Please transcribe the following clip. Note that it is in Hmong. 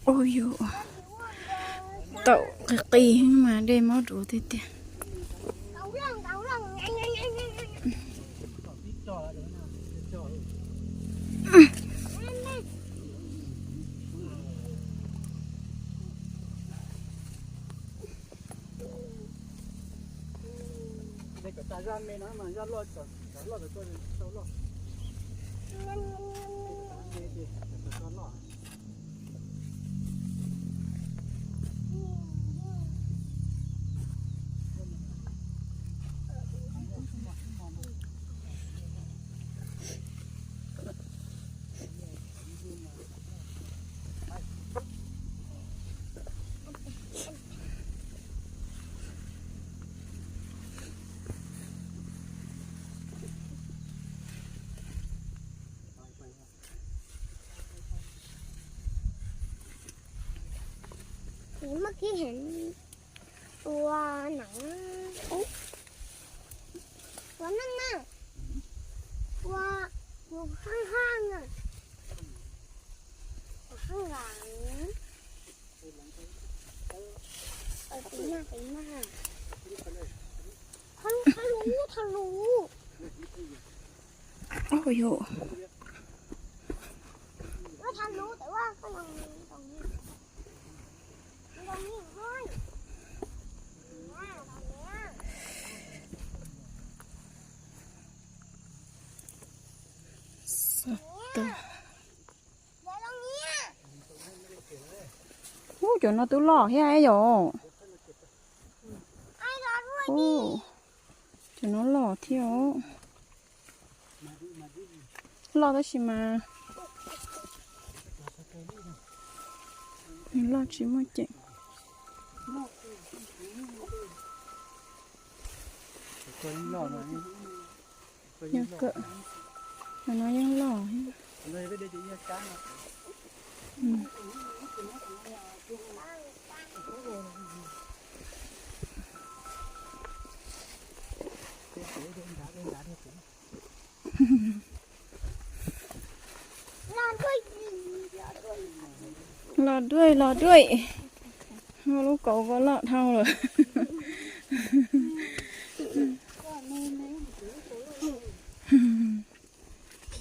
Ua yus, taum qis qis mas dej mob duav tiag tiag. Ua neej na, ua, ua hab hab na, ua hab las. Ua yus. Ub, cov no twb loj thiab yom. Ub, cov no loj thiab os. Loj tab sis mas nws loj tsis muaj ceem. Yog kawm, cov no yeej loj thiab. Los duaj, los duaj. Lub kaus ko loj dhau lawm.